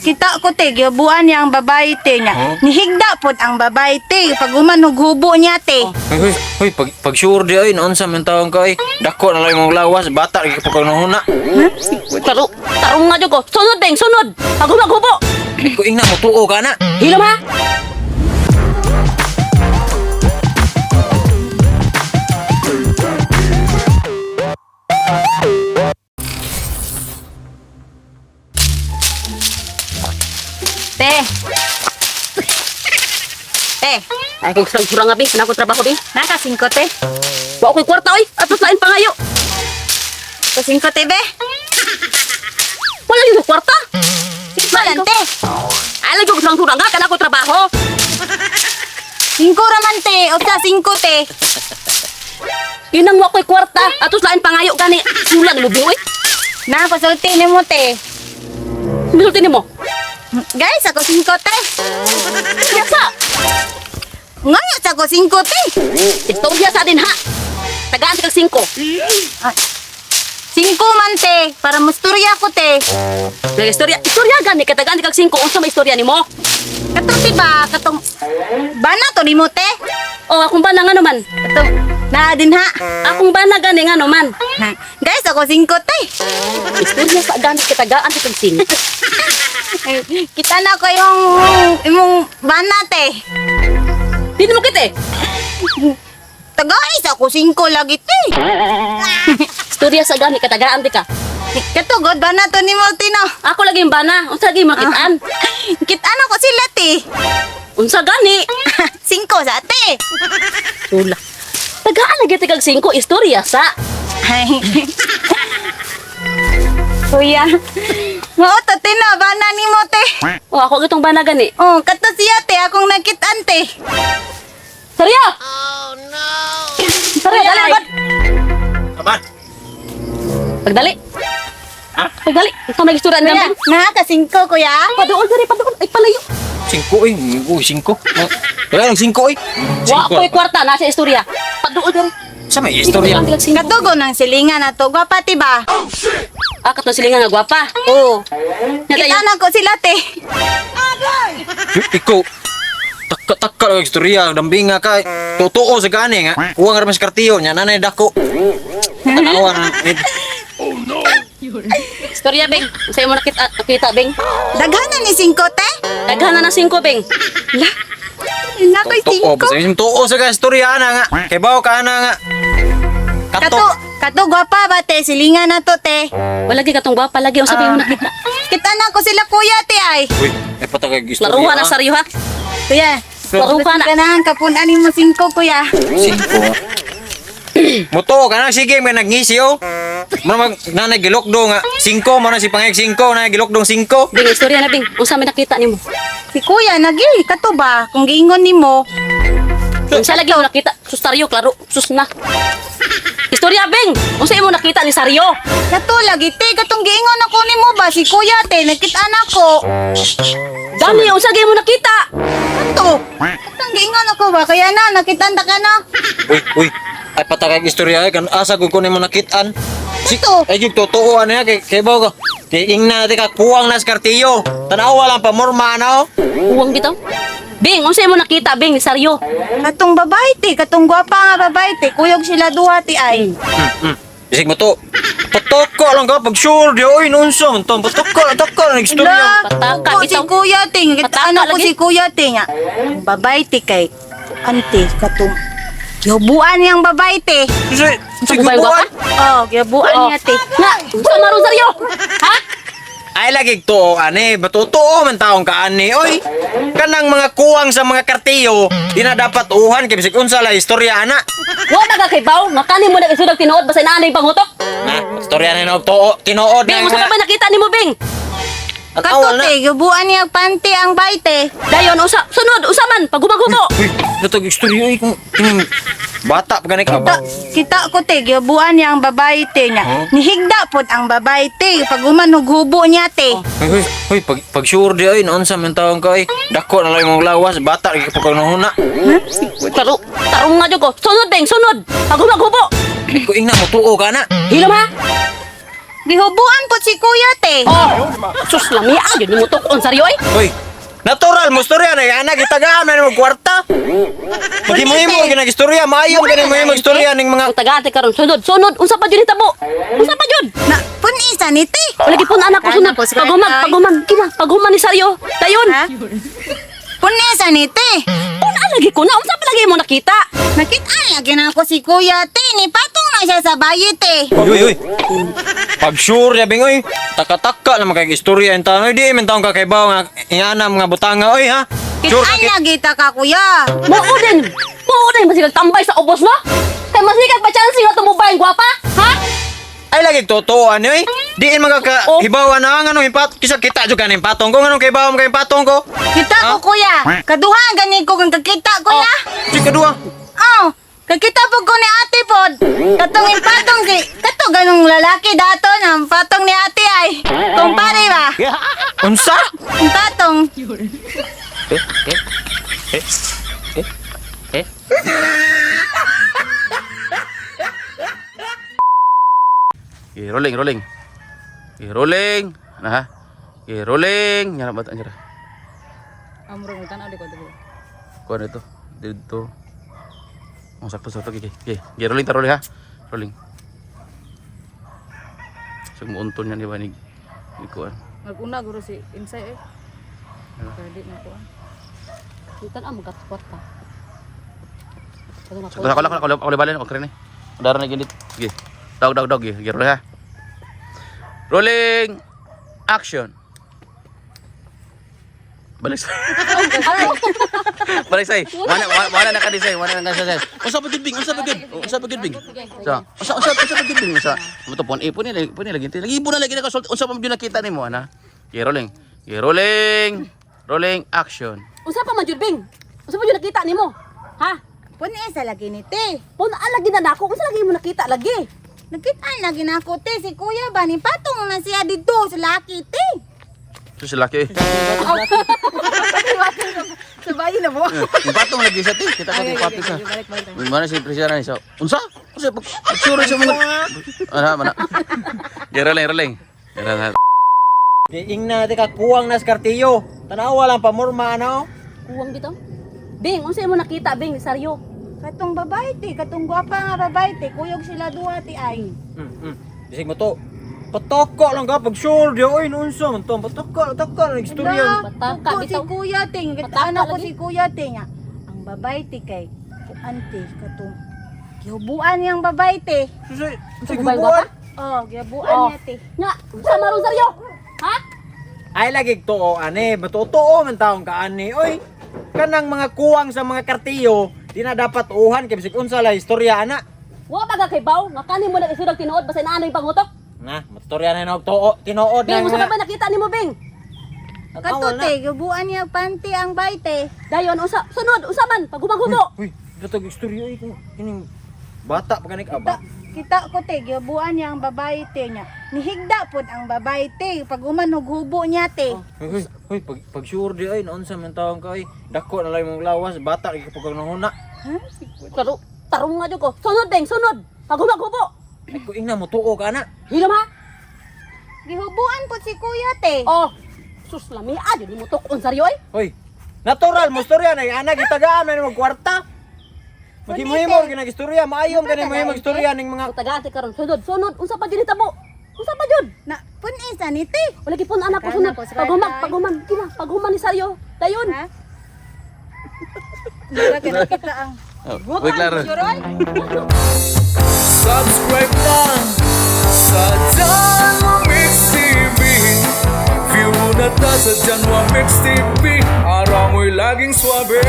Kita ko te, gibuan niya ang babae te niya. Oh. Nihigda pod ang babae te. Pag uman og hubo niya te. Hoy, hoy, hoy, pag sure di ay, noon sa man taong ka ay. Dako na lang imong lawas, bata lagi ka pa nahuna. Taro, tarong nga jud ko. Sunod, Beng, sunod. Paghubo. Ko ingna mo tuo ka na. Hilom ha. Te. Te, Ay, kung surang nga, Beng. Kanang trabaho, Beng. naka 5 te. Wa ko'y kwarta, oy. Atos lain pangayo. Ka 5 te be. Wala yung kwarta. 5 lang te. Ay, lagi ko surang nga. Kanang trabaho. 5 raman te, usa 5 te. Yun ang wa ko'y kwarta. Atos lain pangayo gani. Sulan mo, Beng, oy. Na pasulti nimo te. Misulti nimo. Guys, ako 5 te. Sa, Nga sa ako 5 te. istorya sa din ha. Tagaan kag 5. 5 man te, para musturya ko te. Nag istorya, istorya gani kay tagaan kag 5 unsa may istorya nimo? Katong ti ba, katong bana to nimo te. Oh, akong bana nga naman. Katong naa din ha. Akong bana gani nga naman. Ha, guys, ako 5 te. Istorya sa gani kay tagaan kag 5. Ay, kita na ko yung imong bana te. Di mo kit eh. Tagais ako 5 lagi te. Istorya sa gani kay tagaan di ka. Katugod bana to nimo te no. Ako lagi yung bana. Unsa lagi makitaan? Kita na ko sila te. Unsa gani? 5 sa te. Sula. Tagaan lagi ti kag 5 istorya sa. Ay. Kuya. Mao to te no, bana nimo te. Oh, ako gitong bana gani. Oh, kato siya te, akong nakitaan te. Sarya. Oh no. Sarya, dali agad. Aman. Pagdali. Pagdali. Ikaw may istorya Kuya, ang naa ka 5 kuya. Paduol diri, paduol. Ay palayo. Singko ay, uy, singko. Wala lang singko ay. Wa ko'y kwarta na sa istorya. Paduol diri. Sa may istorya. Katugo ng silingan na to, gwapa ti ba? Ah, katong silingan nga gwapa. Oo. Nya Kita na ko sila te. Ikaw, taka-taka lang istorya, dambinga ka. Totoo sa gani nga. Kuha nga raman sa kartiyo niya, nanay dako. Tanawa na. Istorya, Beng. Sa'yo mo nakita, nakita, Beng. Daghan na ni 5 te. Daghan na ng 5, Beng. La. Na ko'y Totoo, 5. basta yung totoo sa ka istorya na nga. Kay bawo ka na nga. Kato, Kato. kato gwapa ba te, silingan na to te. Wala gi katong gwapa lagi. Unsa ba mo nakita? Kita na ko sila kuya te ay. Uy, ay patagay istorya. Laruha na saryo ha. Kuya, Laruha na. Ganahan kapunan nimo 5 kuya. Singko. Moto ka na sige may nagngisi oh. Mura mag nanay gilokdo nga. Singko mo na si pangayag singko na gilokdong singko. Beng, istorya na, Beng. Unsa may nakita nimo? Si kuya nagi kato ba kung giingon nimo. Unsa lagi mo nakita? Sus saryo, klaro. Sus na. Istorya, Beng. Unsa imo nakita ni Saryo? Kato lagi te, katong giingon ako nimo ba si kuya te, nakita na ko. Dani, unsa gi mo nakita? Kato. Katong giingon ako ba kaya na nakita ta ka na. Uy, uy. Ay patagay istorya ay kan asa gud ko nimo nakitaan. Si, Kato. ay yung totoo ano ya kay kay bawo ka. Kay ingna te ka kuwang na sa kartiyo. Tanawa lang pa morma na oh. Uwang bitaw. Beng, unsa imo nakita, Beng, ni Saryo? Katong babae te, katong gwapa nga babae te, kuyog sila duha te ay. Bisig mo to. Patoko lang ka pag sure di oy nunsa man to. Patoko tako lang istorya. La, Pataka, ko si bitaw. kuya te, Pataka kita anak ko lagi. si kuya te nga. Ang babae te kay ante katong gihubuan niyang babae te. Si si Babae gwapa? Oh, gihubuan Oh. niya te. Nga, unsa maron Saryo? Ha? Ay lagi to ane, batutuo man taong kaani oy. Kanang mga kuwang sa mga kartiyo, di na dapat uhan kay bisag unsa la istorya ana. Wa ba ka kay baw? Nga kani mo na isudag tinuod basta inaanay panghutok? Na, istorya na og tuo, tinuod Beng, na. unsa pa ba nakita nimo, Beng? Ang Kato awal na. te, gihubuan niya og panty ang babae te. Dayon usa sunod usa man pagubag-hubo. Uy, natag istorya oy kung kining bata pa gani ka Kita, ba? kita ko te, gihubuan niya ang babae te nga. Nihigda pod ang babae te, pag uman og hubo niya te. Uy, uy, uy, pag sure di oy noon sa man taong ka oy. Dako na lang imong lawas, bata lagi ka pa nahuna. Klaro, tarong nga jud ko. Sunod, Beng, sunod. Pagubag-hubo. Ko ingna mo tuo ka na. Hilom ha. Gihubuan po si kuya, te. Oh, sus lamia gyud nimo tukon, Saryo oy. Uy, natural mo istorya na ana gitagaan man mo kwarta. Maghimo-himo ginagistorya, maayo gani mo himo istorya ning mga Ang tagaan te karon, sunod, sunod, unsa pa jud hitabo? Unsa pa jud? Na, pun-isa ni, te. Wala gipon anak ko Kana sunod. po, sir, Paghuman, ay. paghuman, kina, paghuman ni Saryo. Dayon. Ha? Pun-isa ni, te. Una lagi ko na, unsa pa lagi mo nakita? Nakita lagi na ako si kuya, te. Nipatong na siya sa bayi, te. Uy, uy, uy. Pag sure ya bing oy, taka-taka na makay istorya in taon. Oy, di man taon ka kay bawo nga ingana mga butanga oy ha. Sure ka Kita lagi ta ka, kuya. Mao din. Mao din masigag tambay sa ubos no? Kay masigag pa chance nga tumubay ang gwapa, ha? Ay lagi totoo ani oy. Diin mga ka Oh. hibawa na ang anong impat kisa kita jud kaning patong ko nganong kay bawo kay patong ko. Kita ko, kuya. Kaduha gani ko kang kakita, kuya. Si kadua. Oh, kakita po ko ni ate pod. Katong impatong si, kato ganong lalaki dato na patong ni ate ay. Kumpare ba? Unsa? Impatong. Okay, rolling, rolling. Okay, rolling. Nah, ha. Okay, rolling. Nyara bata nyara. Amro mo tanaw di ko dito. Kuha na ito. Dito. Oh, sakto, sakto. Okay, okay. Okay, rolling ta, rolling ha. Rolling. So, muunton niya ni ba ni kuan. Naguna guro si Insay eh. Pwede na ko. Tan ang magat kwarta. Sakto, ako lang, ako lang, ako lang, ako lang, Dara na ginit. Okay. Dog, dog, dog. Okay, rolling ha. Rolling. Action. Balik sa. Balik say. Wala wala na ka say, wala na ka say. Unsa pa gud bing? Unsa pa gud? Unsa pa gud bing? Sa unsa pa gud bing? Unsa? Mo to pon ipon ni pon ni lagi. Lagi ipon na lagi na kasulti. Unsa pa gyud nakita nimo ana? Okay, rolling. Okay, rolling. Rolling action. Unsa pa man jud bing? Unsa pa jud nakita nimo? Ha? Pun-isa lagi ni te. Puna lagi na nako, unsa lagi mo nakita lagi? Nakita lagi na ako, te. Si kuya ba, nipatong na siya dito sa laki, te. So sila laki. Sa bayi na mo. Yung patong lagi sa ti, kita ko yung patong sa. Mana si Priscilla ni sa. Unsa? Unsa pag sure sa mga ana mana. Okay, rolling, rolling. Rolling. Diing na te ka kuwang nas kartiyo. Tanawa lang pamurma ana oh. Kuwang bitaw. Bing, unsa imo nakita bing ni Saryo? Katong babae, te. Katong gwapa nga babae, te. Kuyog sila duha, te, ay. Bisig mo to. Pataka lang ka pag sure di oy unsa man to. Pataka, pataka lang istorya. Ala, Pataka, tugto si bitaw. kuya, te. Pataka Kita ko lagi. si kuya, te. Nga. Ang babae, te, kay kuan, te. Katong gihubuan niyang babae, te. Susay, Sa gwapa? Oh, gihubuan Oh. niya, te. Nga, unsa maron Saryo? Ha? Ay lagi tuo ani, matutuo man taong ka ani oy. Kanang mga kuwang sa mga kartiyo, di na dapat uhan kay bisig unsa la istorya ana. Wa ba ka kay baw? Nga kani mo nag isurag tinuod basta inaano yung pangutok? Na, matustorya na og tuo, tinuod Bing, na. unsa pa ba nakita nimo bing? Kato, te. Gihubuan niya panty ang babae, te. Dayon unsa sunod unsa man paghuman-hubo. Uy, datog istorya oy kung kining bata pa gani ka ba? Kita ko, te, gihubuan niya ang babae, te niya. Nihigda pod ang babae, te. Pag uman hubo niya, te. Uy, uy, uy, pag sure di ay naunsa man taong ka oy. Dako na lang imong lawas, bata lagi ka pag nahuna. Klaro, tarong nga jud ko. Sunod bing, sunod. Paghuman-hubo. Ay ko ingna mo tuo ka ana. Hilom ha? Gihubuan pod si kuya, te. Oh, sus lami adyo nimo tukon Saryo oy. Hoy, natural mo istorya na ana gitagaan man mo kwarta. Maghimo-himo ginagistorya, maayo gani mo himo istorya ning mga Ang tagaan te karon sunod, sunod unsa pa jud hitabo? Unsa pa jud? Na, pun-isa ni, te. Wala gipon anak ko Kana sunod. po, sir, Paghuman, ay. paghuman, kina, paghuman ni Saryo. Dayon. Ha? Wala kita ang Oh, wait, klaro. Subscribe lang sa Janwa Mix TV. View na ta sa Janwa Mix TV. Araw mo'y laging swabe.